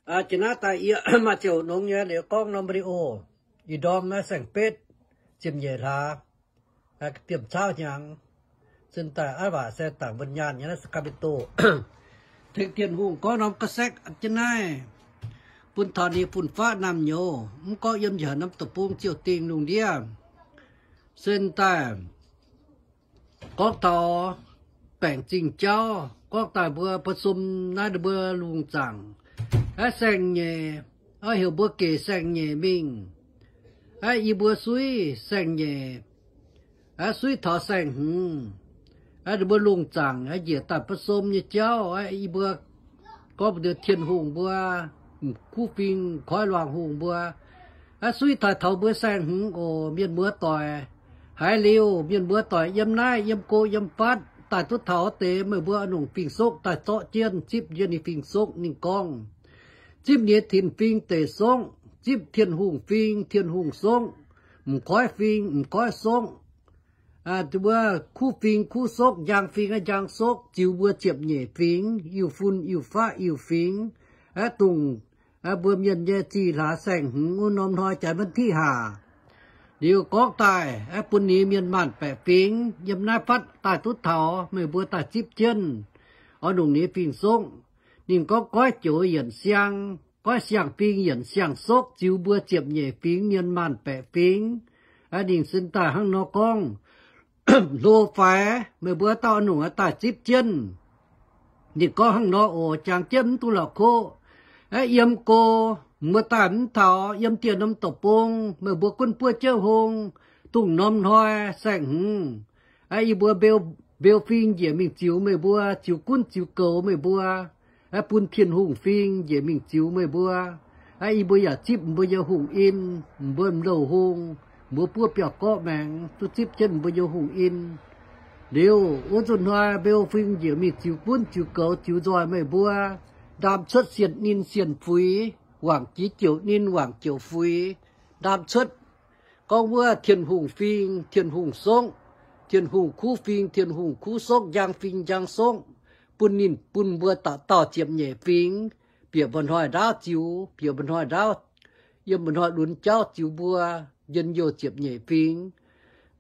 Jiex naaiv daaih yie maaih ziouc nongx nyei liuz gorngv norm video, ih ndorm naaiv saeng-betv ziepc nyeic hlaax, diemv caauv hnyangx, sin daaih aav waac se dangc mbuo nyaanh nyei naaiv Sacramento. Tengx Tin-Hungh gorngv norm ga'saekv jienv naaiv, bun taux ninh fun-faqv naamh nyouz, mv gorngv yiem njiec norm deic-bung ziouc dingh lungh ndiev. Sin daaih gorngv taux baengc zingh jauv, gorngv daaih mbuo ba'sum naaiv mbuo lungh zaangc, aeqv, saeng-nyeic, aeqv, heuc mbuo gec saeng-nyeic mingh, aeqv, yie mbuo suiv saeng-nyeic, aeqv, suiv taux saeng-hmz, aeqv, mbuo lungh zaangc, aeqv, njiec daaih ba'sum nyei jauv, aeqv, yie mbuo gorngv mbuox Tin-Hungh mbuo, m'kuv fing koiv luangh hungh mbuo, aeqv, suiv taux taux mbuo saeng-hmz oc, mienh muoz doic. Haiz liuz mienh muoz doic yiem naaiv yiem go yiem fatv daaih duqv taux deix, meih mbuo oix nongc fing-soqv daaih zorqv jienv, zipv jienv ninh fing-soqv. Ninh gorngv, zipv nyei tin-fing deic soqv, zipv Tin-Hungh fing Tin-Hungh soqv, m'koiv fing m'koiv soqv, mbuo kuv fing kuv soqv, njang fing njang soqv, ziux mbuo ziepc nyeic fingx, iu-fun iu-faqv iu-fingx, aeqv, dongh mbuo mienh nyei zih hlaax saeng-hmz wuov norm hnoi janx วันที่ห้า liuz gorngv daaih, aeqv, bun ninh mienh maanh baeqc fingx yiem naaiv fatv daaih duqv taux, meih mbuo daaih zipv jienv, oix nongc ninh fing-soqv. Ninh gorngv goiv joux yienc siang, goiv siang-fing yienc siang-soqv, ziux mbuo ziepc nyeic fingx mienh maanh baeqc fingx. Aeqv, ninh sin daaih hnangv nor gorngv, hlo faix, meih mbuo dauh nungc daaih zipv jienv. Ninh gorngv hnangv nor oc, jangx jienv mv duqv la'kuqv. Aeqv, yiem go, mbuo daaih mv taux, yiem dieh norm deic-bung, meih mbuo gunv buov jienv hung, dongh norm hnoi saeng-hmz, aeqv, yie mbuo mbeu, mbeu fing njiec mingh ziux meih mbuo, ziux gunv ziux goux meih mbuo. Aeqv, bun Tin-Hungh fing njiec mingh ziux meih mbuo. Aeqv, yie mbuo yaac zipv mbuo nyei hungh in, mbuo m'louh hung, mbuo buov biauv-gorqv maengx duqv zipv jienv mbuo nyei hungh in. Liuz wuov nzunc hnoi mbeu fing njiec mingh ziux gunv ziux goux ziux nzoih meih mbuo, ndaam cuotv sienh ninh sienh fuix, wangc jiex jouc ninh wangc jouc fuix, ndaam cuotv gorngv wuov Tin-Hungh fing Tin-Hungh soqv, Tin-Hungh kuv fing Tin-Hungh kuv soqv, njang fing njang soqv, bun ninh bun mbuo dauh dauh ziepc nyeic fingx, bieqc mba'hnoi ndaauv ziux, bieqc mba'hnoi ndaauv, yiem mba'hnoi lunx jauv ziux mbuo njien-youh ziepc nyeic fingx.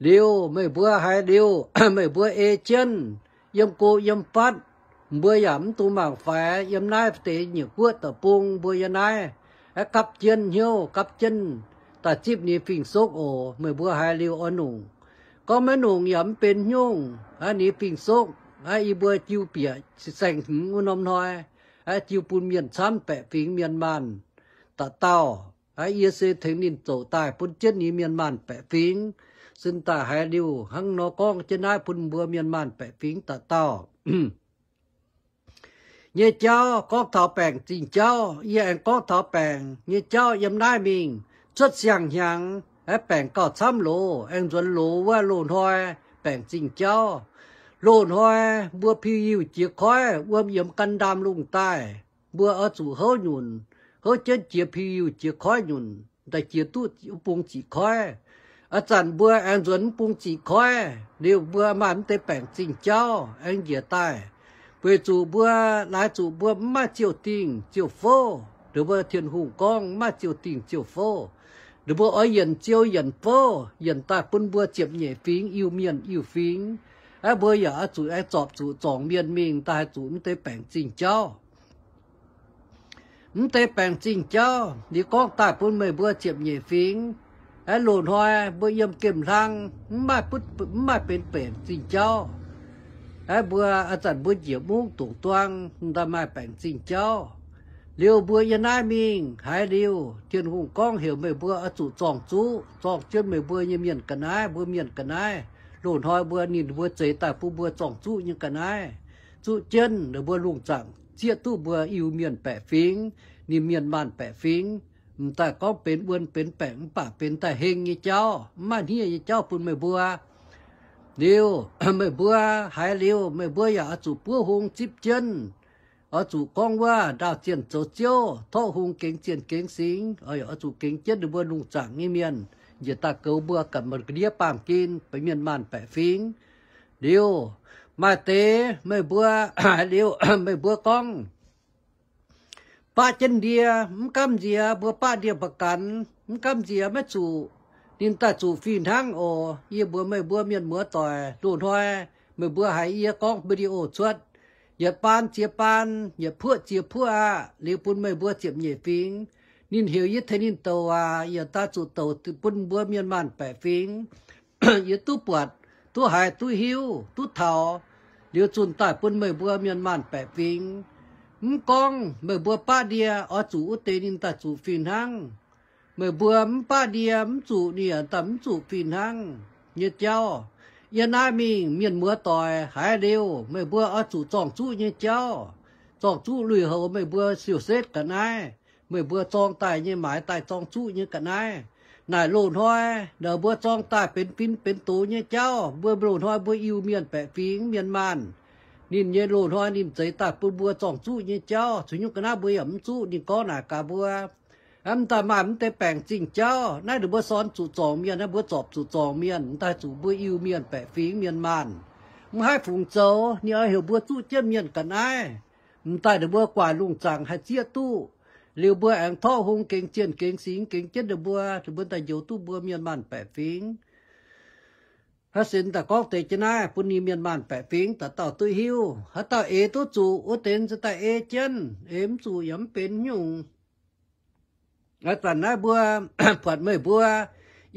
Liuz meih mbuo haiz liuz, meih mbuo ei jienv, yiem go yiem fatv, mbuo yaac mv dungx mangc faix, yiem naaiv deix nyiec guoqv deic-bung mbuo yiem naaiv, aeqv, gapv jienv hnyouv gapv jienv daaih zipv ninh fing-soqv oc. Meih mbuo haiz liuz oix nungc. Gorngv maiv nungc yaac mv benx haaix nyungc. Aeqv, ninh fing-soqv, aeqv, yie mbuo jiu bieqc saeng-hmz wuov norm hnoi, aeqv, jiu bun mienh camv baeqc fingx mienh maanh dauh dauh. Aeqv, yie se tengx ninh zoux daaih bun jienv ninh mienh maanh baeqc fingx. Sin daaih haiz liuz hnangv nor gorngv jienv naaiv bun mbuo mienh maanh baeqc fingx dauh dauh. Nyei jauv gorngv taux baengc zingh jauv, yie aengx gorngv taux baengc nyei jauv yiem naaiv mingh. Cuotv siang-hnyangx, aeqv, baengc gauh camv loz, aengx nzuonx loz wuov loz-hnoi baengc zingh jauv. Loz-hnoi mbuo piu-yiuh jiex koiv, wuom yiemx gan ndaamv-lungh daaih, mbuo oix zuqc houv nyunc, houv jienv jiex piu-yiuh jiex koiv nyunc, daaih jiex duqv wuov bung ziqc koiv. A'zanc mbuo aengx nzuonx wuov bung ziqc koiv liuz, mbuo maaih mv deix baengc zingh jauv aengx njiec daaih. Weic zuqc mbuo, laaix zuqc mbuo mv maaih ziouh dingh ziouh fouv. Ninh mbuo Tin-Hungh gorngv mv maaih ziouh dingh ziouh fouv. Ninh mbuo oix yienc ziouh yienc fouv, yienc daaih bun mbuo ziepc nyeic fingx Iu-Mienh Iu-Fingx. Aeqv, mbuo yaac oix zuqc aengx zorpc zuqc zorngc mienh mingh daaih haih zuqc mv deix baengc zingh jauv. Mv deix baengc zingh jauv, ninh gorngv daaih bun meih mbuo ziepc nyeic fingx. Aeqv, loz-hnoi mbuo yiem gemh hlang, mv maaih butv, mv maaih benx baengc zingh jauv. Aeqv, mbuo a'zanc mbuo njiec mungv dongc duang, m'daaih maaih baengc zingh jauv. Liuz mbuo yiem naaiv mingh haiz liuz, Tin-Hungh gorngv heuc meih mbuo oix zuqc zorng-zuqv, zorng jienv meih mbuo nyei mienh ga'naaiv, mbuo mienh ga'naaiv. Loz-hnoi mbuo ninh mbuo zeix daaih bun mbuo zorng-zuqv nyei ga'naaiv. Zuqv jienv ninh mbuo lungh zaangc zieqv duqv mbuo Iu-Mienh baeqc fingx, ninh mienh maanh baeqc fingx. M'daaih gorngv benx wuon benx baengc mv baac benx daaih heng nyei jauv, mv maaih hniev nyei jauv bun meih mbuo. Liuz, meih mbuo haiz liuz, meih mbuo yaac oix zuqc buov hung zipv jienv. Oix zuqc gorngv wuov ndaauh zienh zoux ziouv, torqv hung gengx zienh gengx singx, oix zuqc gengx jienv ninh mbuo lungh zaangc nyei mienh, njiec daaih goux mbuo ga'ndiev baamh gen, benx mienh maanh baeqc fingx. Liuz, maaih deix meih mbuo, liuz, meih mbuo gorngv, baqv jienv ndie, mv gaamv nziex mbuo baqv ndie ba'ganx, mv gaamv nziex maiv zuqc, ninh daaih zuqc fih hnangv oc. Yie mbuox meih mbuo mienh muoz doic, loz-hnoi meih mbuo haiz yie gorngv video cuotv, yietc baan ziex baan, yietc puoqv ziex puoqv aqv, liuz bun meih mbuo ziepc nyeic fingx. Ninh heuc yie tengx ninh douc waac, yaac daaih zuqc douc bun mbuo mienh maanh baeqc fingx. Yie duqv buatc, duqv haiz, duqv hiuv, duqv taux, liuz zunh daaih bun meih mbuo mienh maanh baeqc fingx. Mv gorngv meih mbuo baqv ndie oix zuqc wuov deix ninh daaih zuqc fih hnangv. Meih mbuo mv baqv ndie mv zuqc, ninh yaac daaih mv zuqc fih hnangv nyei jauv. Yie naaiv mingh mienh muoz doic haiz liuz, meih mbuo oix zuqc zorng-zuqv nyei jauv. Zorng-zuqv lui-houx meih mbuo siou setv ga'naaiv. Meih mbuo zorng daaih nyei maaiz daaih zorng-zuqv nyei ga'naaiv. Naaic loz-hnoi naaic mbuo zorng daaih benx fin benx doz nyei jauv. Mbuo loz-hnoi mbuo Iu-Mienh baeqc fingx mienh maanh, ninh nyei loz-hnoi ninh zeix daaih bun mbuo zorng-zuqv nyei jauv. Caux nyungc ga'naaiv mbuo yaac mv zuqv. Ninh gorngv naaic gaax mbuo, mv daaih maaih mv deix baengc zingh jauv. Naaiv ninh mbuo sorn zuqc zorngc mienh, naaiv mbuo zorpc zuqc zorngc mienh, mv daaih zuqc mbuo Iu-Mienh baeqc fingx mienh maanh. Mv haih fungc zoux, ninh oix heuc mbuo zuqv jienv mienh ga'naaiv. Mv daaih ninh mbuo guaax lungh zaangc haih zieqv duqv. Liuz mbuo aengx torqv hung gengx zienh gengx singx gengx jienv ninh mbuo, ninh mbuo daaih njoux duqv mbuo mienh maanh baeqc fingx. Haaix sin daaih gorngv deix jienv naaiv bun ninh mienh maanh baeqc fingx dauh dauh duqv hiuv. Haaix dauh eix duqv zuqc wuov deix se daaih ei jienv, eix mv zuqc yaac mv benx nyungc. Aa zanc naaiv mbuo buatc meih mbuo,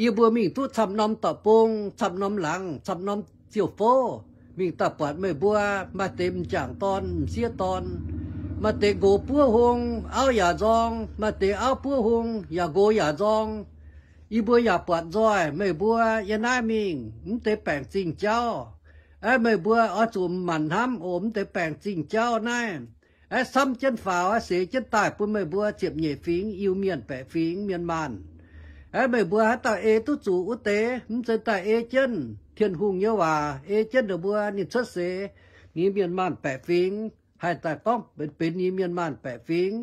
yie mbuo mingh duqv camv norm dorqc bung, camv norm laangz, camv norm ziouv fouv, mingh daaih buatc meih mbuo maaih deix m'jangc dorn m'sieqv dorn, maaih deix nqox buov hung auv yaac nzorng, maaih deix auv buov hung yaac nqox yaac nzorng. Yie mbuo yaac buatc nzoih meih mbuo yiem naaiv mingh mv deix baengc zingh jauv. Aeqv, meih mbuo oix zuqc manc hnamv oc, mv deix baengc zingh jauv naaiv. Aeqv, samv jienv faaux, aeqv, seix jienv daaih bun meih mbuo ziepc nyeic fingx Iu-Mienh baeqc fingx mienh maanh. Aeqv, meih mbuo haaix dauh ei duqv zuqc wuov deix, mv zeiz daaih ei jienv Tin-Hungh nyei waac, ei jienv ninh mbuo ninh cuotv seix, ninh mienh maanh baeqc fingx, haih daaih gorngv benx ninh mienh maanh baeqc fingx.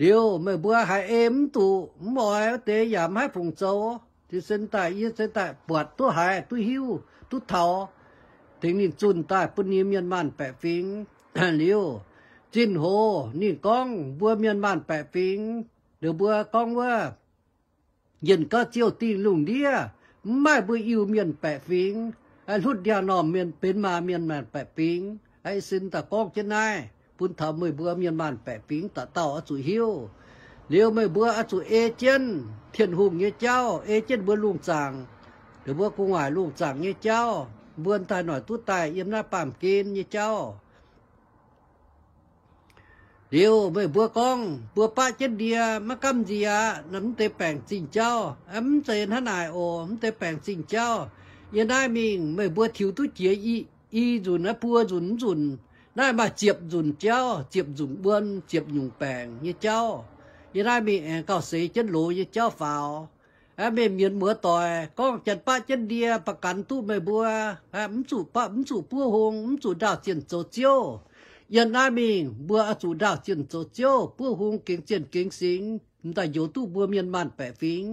Liuz meih mbuo haiz ei mv duqv, mv oix wuov deix yaac mv haih fungc zoux. Tin-Hungh daaih, yie se daaih buatc duqv haiz duqv hiuv duqv taux, tengx ninh zunh daaih bun ninh mienh maanh baeqc fingx. Liuz, zinh hoz ninh gorngv mbuo mienh maanh baeqc fingx, ninh mbuo gorngv wuov, njien-gauh ziouh dingh lungh ndiev, mv maaih mbuo Iu-Mienh baeqc fingx, hlutv ndiangx-normh mienh benx maaz mienh maanh baeqc fingx. Ih sin daaih gorngv jienv naaiv bun taux meih mbuo mienh maanh baeqc fingx dauh dauh oix zuqc hiuv. Liuz meih mbuo oix zuqc ei jienv Tin-Hungh nyei jauv, ei jienv mbuo lungh zaangc, ninh mbuo gu'nguaaic lungh zaangc nyei jauv, mbuo daaih noic duqv daaih yiem naaiv baamh gen nyei jauv. Liuz meih mbuo gorngv, mbuo baqv jienv ndie maiv gamh nziex aqv, mv deix baengc zingh jauv, mv zeiz hnangv naaic oc, mv deix baengc zingh jauv. Yiem naaiv mingh meih mbuo tiux duqv jiex i, i nzunc aqv, buo nzunc mv nzunc. Naaiv maaih ziepc nzunc jauv, ziepc nzunc wuon, ziepc nyungc baengc nyei jauv. Yiem naaiv mingh aengx gauh seix jienv loz nyei jauv faaux. Aa, meih mienh muoz doic, gorngv janx baqv jienv ndie ba'ganx duqv meih mbuo, mv zuqc baqv, mv zuqc buov hung, mv zuqc ndaauh zienh zoux ziouv. Yiem naaiv mingh mbuo oix zuqc ndaauh zienh zoux ziouv, buov hung gengx zienh gengx singx, m'daaih njoux duqv mbuo mienh maanh baeqc fingx.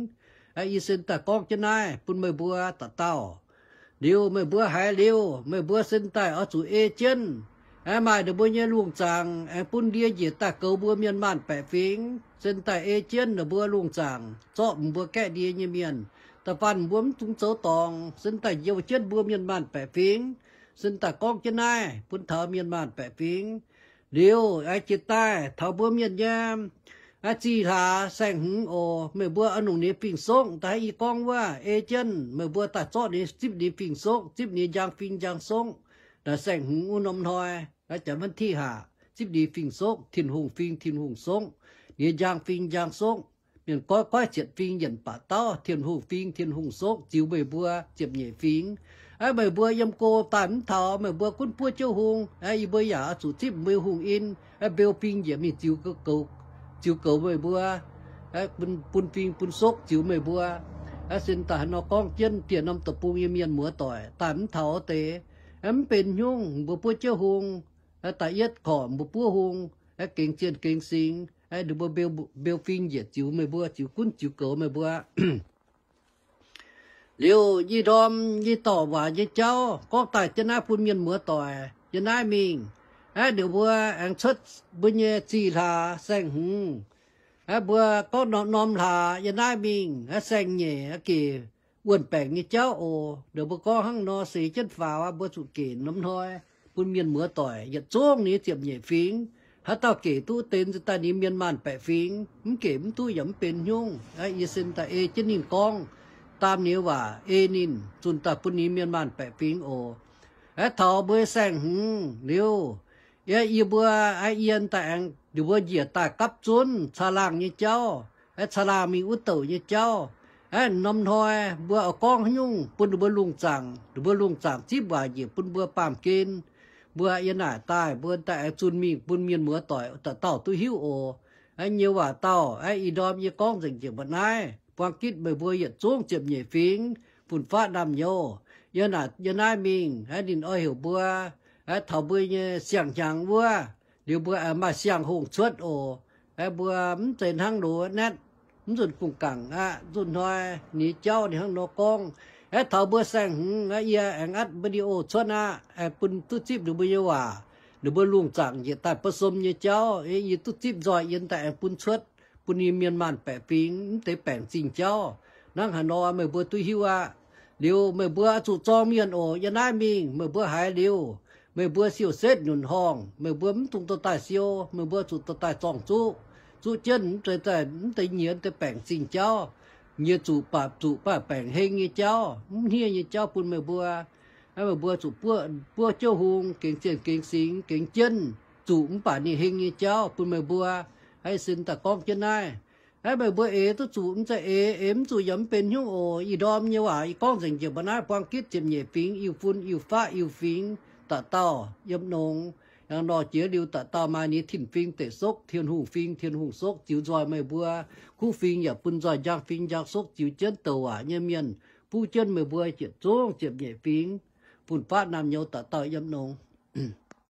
Aa, yie sin daaih gorngv jienv naaiv bun meih mbuo dauh dauh. Liuz meih mbuo haiz liuz, meih mbuo sin daaih oix zuqc ei jienv. Aa, maaih ninh mbuo nyei lungh zaangc aengx bun ndie njiec daaih goux mbuo mienh maanh baeqc fingx. Sin daaih ei jienv ninh mbuo lungh zaangc, zorqv mbuo gaeqv ndie nyei mienh. Da'faanh mbuo mv dungx zoux dorngc, sin daaih njoux jienv mbuo mienh maanh baeqc fingx. Sin daaih gorngv jienv naaiv bun taux mienh maanh baeqc fingx. Liuz, aa, jiex daaih taux mbuo mienh nyei, aa, zih hlaax saeng-hmz oc, meih mbuo oix longc ninh fing-songv, da'haiz yie gorngv wuov, ei jienv meih mbuo daaih zorqv ninh, zipv ninh fing-songv, zipv ninh njang fing njang songv, naaic saeng-hmz wuov norm hnoi, aa, janx วันที่ห้า, zipv ninh fing-songv, Tin-Hungh fing Tin-Hungh songv, ninh njang fing njang songv, mienh goiv goiv zietc fing yienc baac dauh, Tin-Hungh fing Tin-Hungh songv, ziux meih mbuo ziepc nyeic fingx. Aa, meih mbuo yiem go daaih mv taux, meih mbuo gunv buov jiouv hung, aa, yie mbuo yaac oix zuqc zipv mbuo hungh in, aa, mbeu fing njiec mingh ziux goux, ziux goux meih mbuo, aa, bun, bun fing bun sokv ziux meih mbuo. Aa, sin daaih haaix nor gorngv jienv dieh norm deic-bung nyei mienh muoz doic, daaih mv taux deix, aa, mv benx hnyungv mbuo buov jiouv hung, aa, da'yietv korc mbuo buov hung, aa, gengx zienh gengx singx, aa, ninh mbuo mbeu, mbeu fing njiec ziux meih mbuo, ziux gunv ziux goux meih mbuo. Liuz, yie ndorm yie dorc waac nyei jauv gorngv daaih jienv naaiv bun mienh muoz doic yiem naaiv mingh. Aqv, ninh mbuo aengx cuotv mbuo nyei zih hlaax saeng-hmz. Aqv, mbuo gorngv norm-norm hlaax yiem naaiv mingh, aqv, saeng-nyeic, aqv, gec wuonh baengc nyei jauv oc. Ninh mbuo gorngv hnangv nor seix jienv faaux aqv, mbuo zuqc gec norm hnoi bun mienh muoz doic yietc zungv ninh ziepc nyeic fingx. Haaix dauh gec duqv, deix nziex daaih ninh mienh maanh baeqc fingx. Mv gec mv duqv yaac mv benx haaix nyungc. Aqv, yie sin daaih ei jienv ninh gorngv, daam ninh waac ei ninh, zunh daaih bun ninh mienh maanh baeqc fingx oc. Aqv, taux mbuo saeng-hmz liuz, yie, yie mbuo, aqv, yie daaih aengx, ninh mbuo njiec daaih gapv zunv caangh laangh nyei jauv, aqv, caangh laangh mingh wuov douc nyei jauv. Aqv, norm hnoi mbuo oix gorngv haaix nyungc bun ninh mbuo lungh zaangc, ninh mbuo lungh zaangc zipv waac njiec bun mbuo baamh gen. Mbuo yiem naaic daaih, mbuo daaih aengx zunh mingh bun mienh muoz doic dauh dauh duqv hiuv oc. Aqv, nyei waac dauh, aqv, ih ndorm yie gorngv nzengc njiec mbu'naaiv. Buang gitv meih mbuo yietc zungv ziepc nyeic fingx, fun-faqv naamh nyouz, yiem naaic, yiem naaiv mingh, aqv, ninh oix heuc mbuo, aqv, taux mbuo nyei siang-hnyangx wuov, liuz mbuo aengx maaih siang-hungh cuotv oc. Aqv, mbuo mv zeiz hnangv loz naetv, mv nzunc gong-gaengh aqv, nzunc hnoi ninh jauv ninh hnangv nor gorngv. Aqv, taux mbuo saeng-hmz aqv, yie aengx atv video cuotv aqv, aengx bun duqv zipv ninh mbuo nyei waac, ninh mbuo lungh zaangc njiec daaih ba'somh nyei jauv, yie duqv zipv nzoih yie daaih aengx bun cuotv, bun ninh mienh maanh baeqc fingx mv deix baengc zingh jauv. Hnangv haaix nor meih mbuo duqv hiuv aqv. Liuz meih mbuo zuqc zorng mienh oc. Yiem naaiv mingh meih mbuo haiz liuz, meih mbuo siou-setv nyunc horngh, meih mbuo mv dungx dorh daaih siou, meih mbuo zuqc dorh daaih zorng-zuqv. Zuqv jienv mv zeiz daaih mv deix nyiex deix baengc zingh jauv. Nyiex zuqc baac zuqc baac baengc heng nyei jauv, mv hniev nyei jauv bun meih mbuo. Aqv, meih mbuo zuqc buov, buov jouv hung, gengx zienh gengx singx, gengx jienv, zuqc mv baac ninh heng nyei jauv bun meih mbuo. Aqv, sin daaih gorngv jienv naaiv. Aqv, meih mbuo eix duqv zuqc mv zeiz eix, eix mv zuqc yaac mv benx haaix nyungc oc. Ih ndorm nyei waac yie gorngv nzengc njiec mbu'naaiv. Buang gitv ziepc nyeic fingx, Iu-fun, Iu-faqv, Iu-fingx, dauh dauh yiem longx. Hnangv nor jiex liuz dauh dauh maaih ninh tin-fingx deic sokv, Tin-Hungh fingx, Tin-Hungh sokv ziux nzoih meih mbuo. Kuv fingx yaac bun nzoih njang fingx njang sokv ziux jienv douc waac nyei mienh, buv jienv meih mbuo yietc zungv ziepc nyeic fingx, fun-faqv naamh nyouz dauh dauh yiem longx.